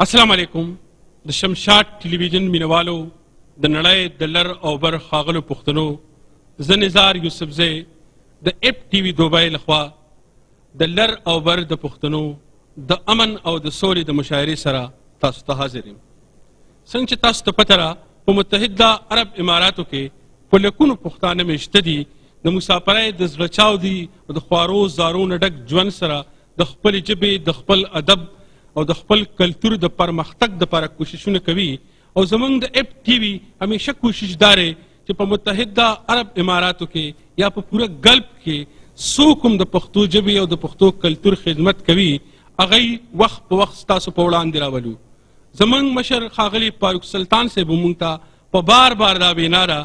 السلام علیکم. د شمشاد ټلویزیون مینوالو، د نړۍ د لر او بر ښاغلو پښتنو، زه نظار یوسفزی د اف ټي وي دوبۍ لخوا د لر او بر د پښتنو د امن او د سولې د مشاعرې سره تاسو ته حاضر یم. څنګه چې تاسو ته پته ده، په متحده عرب اماراتو کې په لکونو پښتانه میشته دي. د مسافرۍ د زړه چاودي او د خوارو زارو نه ډک ژوند سره د خپلې ژبې، د خپل ادب او د خپل کلتور د پرمختګ دپاره کوششونه کوي. او زموږ د اف ټي وي همیشه کوشش دا دی چې په متحده عرب اماراتو کې یا په پوره ګلف کې څوک هم د پښتو ژبې او د پښتو کلتور خدمت کوي، هغوی وخت په وخت ستاسو په وړاندې راولو. زموږ مشر ښاغلي فاروق سلطان صاحب موږ ته په بار بار دا وینا ده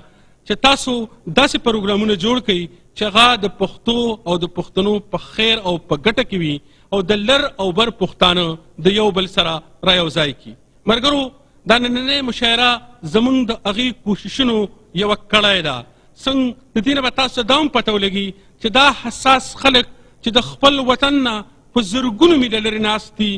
چې تاسو داسې پروګرامونه جوړ کړئ چې هغه د پښتو او د پښتنو په خیر او په ګټه کې وي او د لر او بر پښتانه د یو بل سره را یو ځای کړي. ملګرو، دا نننۍ مشاعره زموږ د هغې کوششونو یوه کړی ده. څنګه د دې نه به تاسو دا هم پته ولګي چې دا حساس خلک چې د خپل وطن نه په زرګونو میله لرې ناست دي،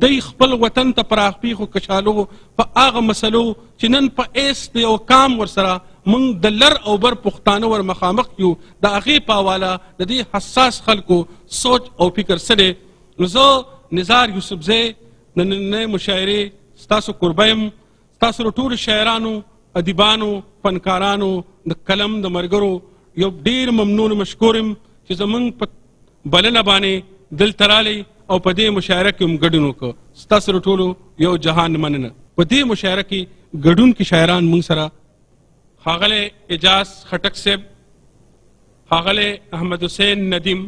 دی خپل وطن ته پراخ پېښو کشالو په هغه مسلو چې نن په ایس د یو کام ورسره موږ د لر او بر پښتانه ور مخامخ یو، د هغې په حواله د دې حساس خلکو سوچ او فکر څه دی. نو زه نظار یوسفزی د نننۍ مشاعرې ستاسو کوربه یم. ستاسو له ټولو شاعرانو، ادیبانو، فنکارانو، د قلم د ملګرو یو ډېر ممنون مشکور یم چې زموږ په بلنه باندې دلته راغلی او په دې مشاعره کې هم ګډون وکړ. ستاسو له ټولو یو جهان مننه. په دې مشاعره کې ګډونکي شاعران موږ سره ښاغلی اعجاز خټک صاحب، ښاغلی احمد حسین ندیم،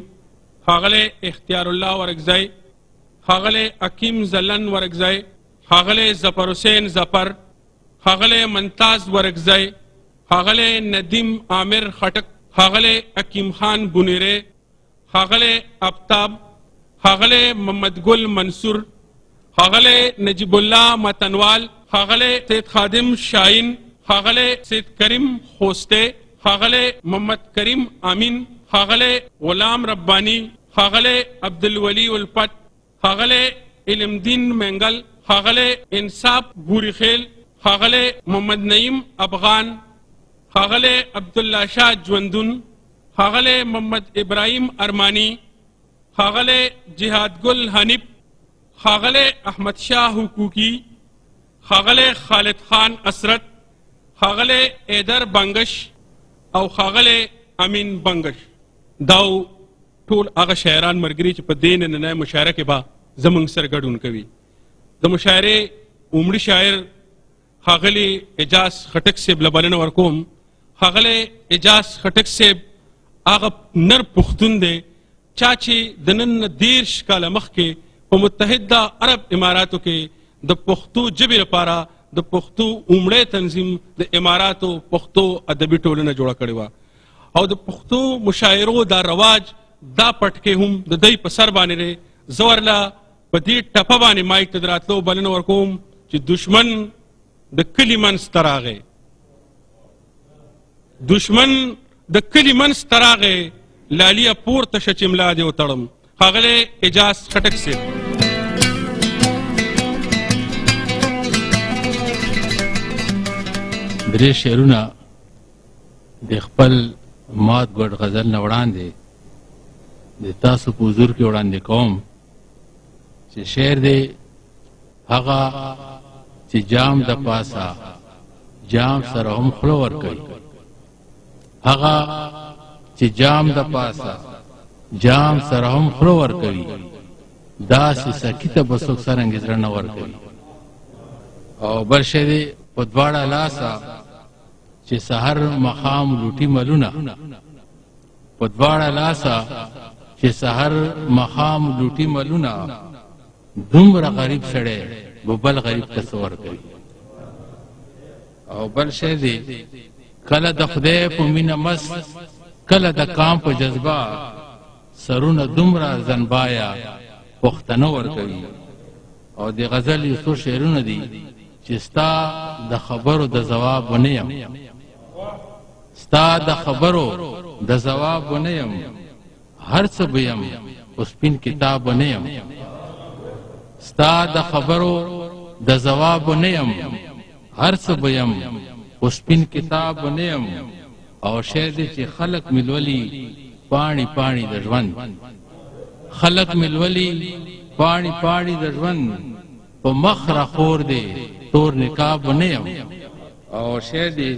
ښاغلی اختیار الله ورکزی، ښاغلی حکیم زلن ورکزی، ښاغلی ظفر حسین ظفر، ښاغلی منتاز ورکزی، ښاغلی ندیم عامر خټک، ښاغلی حکیم خان بونیری، ښاغلی افتاب، ښاغلی محمد ګل منصور، ښاغلی نجیب الله متنوال، ښاغلی سید خادم شاهین، ښاغلی سید کریم خوستی، ښاغلی محمد کریم امین، ښاغلی غلام ربانی، ښاغلی عبدالولی الفت، ښاغلی علم دین منګل، ښاغلی انصاف بوریخیل، ښاغلی محمد نعیم افغان، ښاغلی عبدالله شاه ژوندون، ښاغلی محمد ابراهیم ارمانی، ښاغلی جهاد ګل حنیف، ښاغلی احمد شاه حقوقي، ښاغلی خالد خان اسرت، ښاغلی ایدر بنګش او ښاغلی امین بنګش. دا ټول هغه شاعران ملګري چې په دې نننۍ مشاعره کې به زموږ سره ګډون کوي. د مشاعرې عمري شاعر ښاغلی اعجاز خټک صاحب له بلنه ورکوم. ښاغلی اعجاز خټک صاحب هغه نر پښتون دی چا چې د نن نه 30 کاله مخکې په متحده عرب اماراتو کې د پښتو ژبې لپاره د پښتو عمړی تنظیم د اماراتو پښتو ادبي ټولنه جوړه کړې وه او د پښتو مشاعرو دا رواج دا پټکی هم د دوی په سر باندې دی. زه ورله په دې ټپه باندې مایک ته د راتلو بلنه ورکوم چې دشمن د کلي منځ ته راغی، دشمن د کلي منځ ته راغی، لالیه پورته شه چې ملا دې وتړم. ښاغلی اعجاز خټک صاحب. درې شعرونه د خپل مات ګډ غزل نه وړاندې د تاسو په حضور کې وړاندې کوم چې شعر دی هغه چې جام د پاسه جام سره هم خوله ورکوي، هغه چې جام د پاسه جام سره هم خوله ورکوي، داسې سکي ته به څوک څرنګه زړه نه ورکوي. او بل شی دی په دواړه لاسه چې سحر ماښام لوټي ملونه، په دواړه لاسه چې سحر ماښام لوټي ملونه، دومره غریب سړی به بل غریب ته څه ورکوي. او بل شی دی کله د خدای په مینه مست، کله د کام په جذبه، سرونه دومره ځنبایا پښتنه ورکوي. او د غزل یو څو شعرونه دي چې ستا د خبرو د ځواب ونه یم، ستا د خبرو د ځواب ونه یم، هر څه به یم خو سپین کتاب ونه یم. ستا د خبرو د ځواب نه یم، هر څه به یم خو سپین کتاب نه یم. او شعر دی چې خلک مې لولي پاڼې پاڼې د ژوند، خلک مې لولي پاڼې پاڼې د ژوند، په مخ راخور دی تور نقاب نه یم. او شعر دی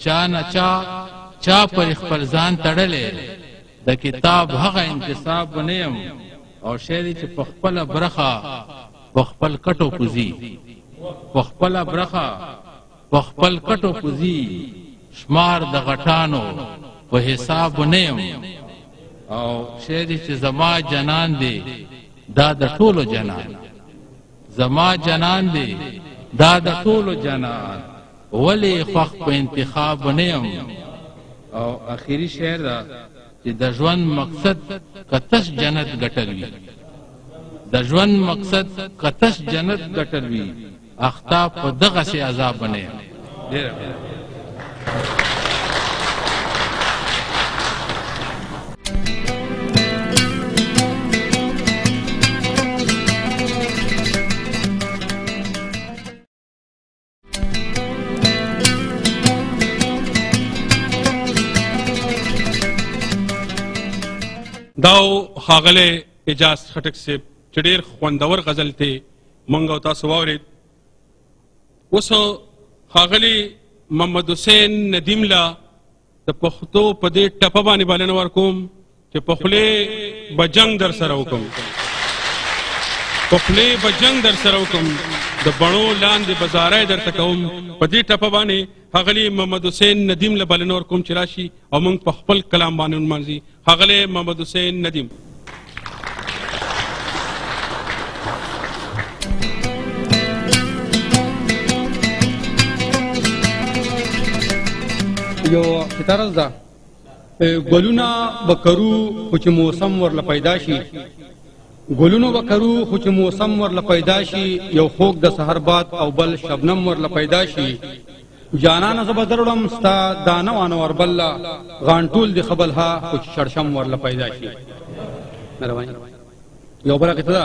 چا نه چا چا پر خپل ځان تړلی، د کتاب هغه انتصاب نه یم. او شعر دی چې په خپله برخه په خپل کټو کوزي، په خپله برخه په خپل کټو کوزي، شمار د غټانو په حساب نه یم. او شعر دی چې زما جنان دی دا د ټولو جنان، زما جنان دی دا د ټولو جنان، ولې خوښ په انتخاب نه یم. او اخري شعر ده چې د ژوند مقصد که تش جنت ګټل وي، د ژوند مقصد که تش جنت ګټل وي، اخته په دغسې عذاب نه یم. ډېره مهرباني. دا ښاغلی اعجاز خټک صاحب چې ډېر خوندور غزل دی موږ او تاسو واورېد. اوس ښاغلی محمد حسین ندیم له د پښتو په دې ټپه باندې بلنه ورکوم چې په خولې به جنګ در سره وکړم، په خولې به جنګ در سره وکړم، د بڼو لاندې به زاری درته کوم. په دې ټپه باندې ښاغلی محمد حسین ندیم له بلنه ورکوم چې راشي او موږ په خپل کلام باندې ونمانځي. ښاغلی محمد حسین ندیم. یو طرز ده، ګلونه به کرو خو چې موسم ورله پیدا شي، ګلونو به کرو خو چې موسم ورله پیدا شي، یو خوږ د سحر باد او بل شبنم ورله پیدا شي. جانانه زه به دروړم ستا دانه وانه وربله، غانټول دې ښه بلها خو چې شړشم ورله پیدا شي. مهرباني. یو بله قطعه ده،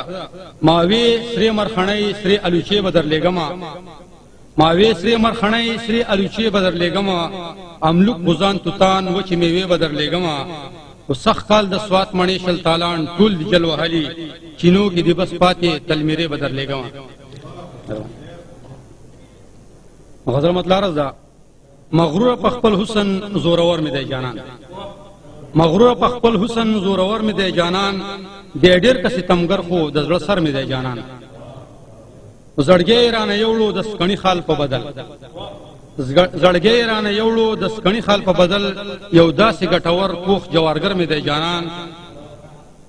ماوې سرې مرخڼۍ سرې الوچې به درلېږمه، ماوې سرې مرخڼۍ سرې الوچې به درلېږمه، املوک غوزان توتان وچې میوې به درلېږمه. خو سخت کال د سوات مڼې شل تالان ټول دي جل وهلي، چینو کې دي بس پاتې تلمیرې به درلېږمه. غزل مطلع عرض ده، مغروره په خپل حسن زورور مې دی جانان، مغروره په خپل حسن زورور مې دی جانان، دی ډېر که ستمګر خو د زړه سر مې دی جانان. زړګی یې رانه یوړو د سکڼي خال په بدل، زړګی یې رانه یوړو د سکڼي خال په بدل، یو داسې ګټور پوخ جوارګر مې دی جانان.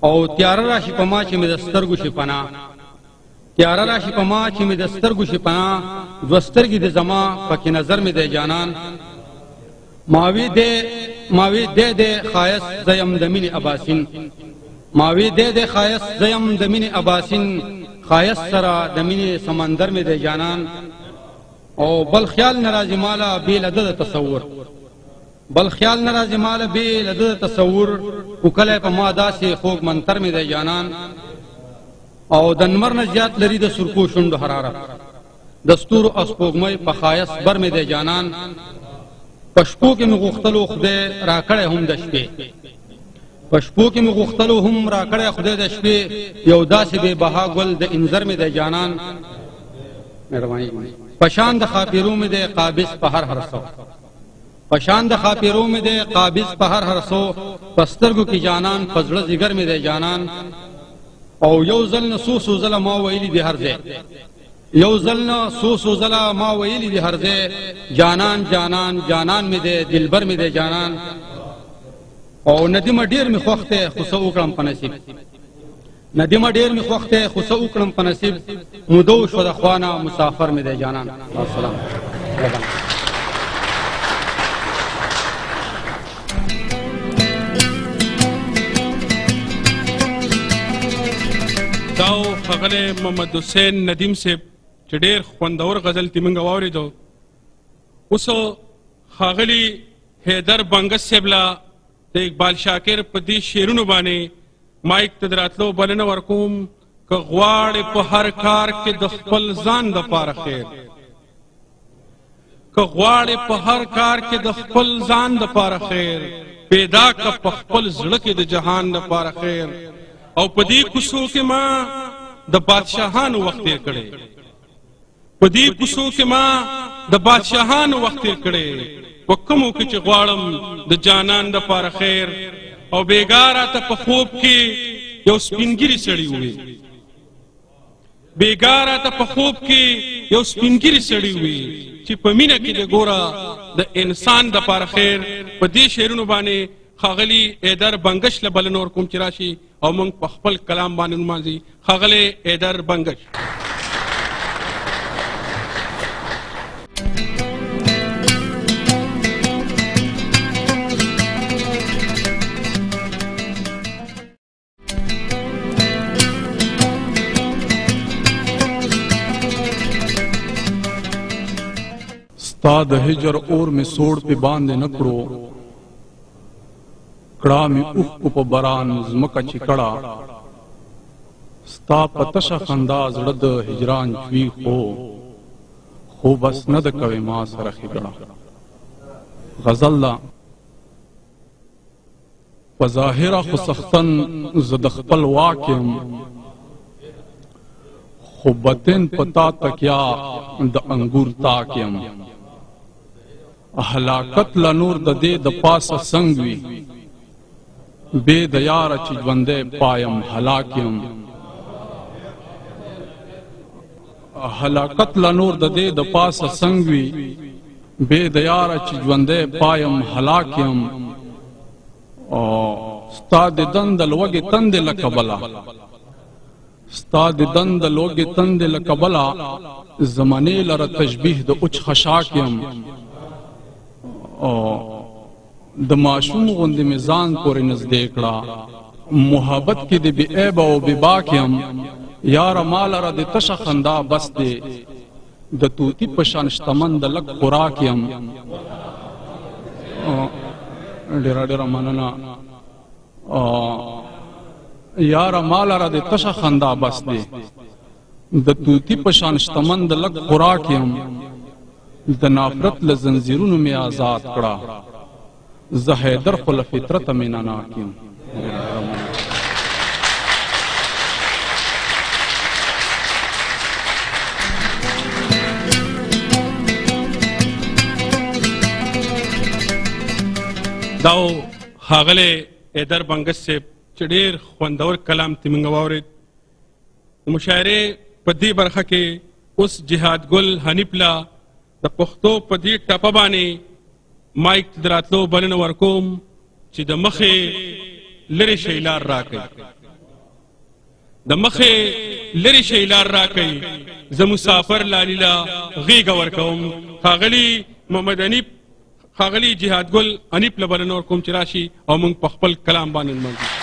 او تیاره راشي په ما چې مې د سترګو شي پناه، تیاره راشي په ما چې مې د سترګو شي پناه، دوه سترګې دې زما پکې نظر مې دی جانان. ماوی دی دی ښایست زه یم د مینې اباسین، ماوی دی دی ښایست زه یم د مینې اباسین، ښایست سره د مینې سمندر مې دی جانان. او بل خیال نه راځي ماله بې له ده د تصور، بل خیال نه راځي ماله بې له ده د تصور، خو کلی په ما داسې خوږ منتر مې دی جانان. او د نمر نه زیات لري د سرکو شونډو حرارت، د ستورو او سپوږمۍ په ښایست بر مې دی جانان. په شپو کې مې غوښتلو خدای راکړی هم د شپې، په شپو کې مې غوښتلو هم راکړی خدای د شپې، یو داسې بې بها ګل د انځر مې دی جانان. مهرباني. په شان د ښاپېرو مې دی قابض په هر هر څو، په شان د ښاپېرو مې دی قابض په هر هر څو، په سترګو کې جانان په زړه ځیګر مې دی جانان. او یو ځل نه څو څو ځله ما ویلي دي هر ځای، یو ځل نه څو څو ځله ما ویلي دي هر ځای، جانان جانان جانان مې دی دلبر مې دی جانان. او ندیمه ډېر مې خوښ دی خو څه وکړم په نصیب، ندیمه ډېر مې خوښ دی خو څه وکړم په نصیب، موده وشوه د خوا نه مسافر مې دی جانان. والسلام. دا و ښاغلی محمد حسین ندیم صاحب چې ډېر خوندور غزل ترې موږ واورېدو. اوس ښاغلي حیدر بنګس صاحب له د اقبال شاکر په دې شعرونو باندې مایک ته د راتلو بلنه ورکوم. که غواړې په هر کار کې د خپل ځان دپاره خیر، که غواړې په هر کار کې د خپل ځان دپاره خیر، پیدا که په خپل زړه کې د جهان دپاره خیر. او په دې کوڅو کې ما د بادشاهانو وخت تېر کړی، په دې کوڅو کې ما د بادشاهانو وخت تېر کړی، په کومو کې چې غواړم د جانان دپاره خیر. او بېګا راته په خوب کې یو سپینګیري سړي وویل، بېګا راته په خوب کې یو سپینګیري سړي وویل چې په مینه کې د ګوره د انسان دپاره خیر. په دې شعرونو باندې ښاغلي حیدر بنګش له بلنه ورکوم چې راشي او موږ په خپل کلام باندې ونمانځي. ښاغلی حیدر بنګش. ستا د هجر اور مې سوړ پې باندې نه کړو، کړه مې اوښکو په باران ځمکه چې کړه. ستا په تشه خندا زړه د هجران چوي، خو بس نه ده کوې ما سره ښېګڼه. غزل ده. په ظاهره خو سختن زه د خپل واک یم، خو بطن په تا تکیا د انګور تاک یم. هلاکت له نور د دې د پاسه څنګ وي، بې د یاره چې ژوندی پایم هلاک یم. هلاکت له نور د دې د پاسه څنګ وي، بې د یاره چې ژوندی پایم هلاک یم. ستا د دن د لوږې تندې له کبله، ستا د دن د لوږې تندې له کبله زمانې لره تشبیه د اوچ خشاک یم. د ماشوم غوندې مې ځان پورې نږدې کړه، محبت کې د بې عیبه او بې باک یم. یاره ما لره د تشه خندا بس دی، د طوطي په شان شتمن د لږ خوراک یم. ډېره ډېره مننه. یاره ما لره د تشه خندا بس دی، د طوطي په شان شتمن د لږ خوراک یم. د نفرت له زنځیرونو مې آزاد کړه، زه حیدر خو له فطرته مینه ناک یم. دا و ښاغلی حیدر بنګش صاحب چې ډېر خوندور کلام ترې موږ واورېد. د مشاعرې په دې برخه کې اوس جهاد ګل حنیف له د پښتو په دې ټپه باندې مایک ته د راتلو بلنه ورکوم چې د مخې لرې شئ لار راکړئ، د مخې لرې شئ لار راکړئ، زه مسافر لالي له غېږه ورکوم. ښاغلي محمد حنیف، ښاغلي جهاد ګل حنیف له بلنه ورکوم چې راشي او موږ په خپل کلام باندې نمانځو.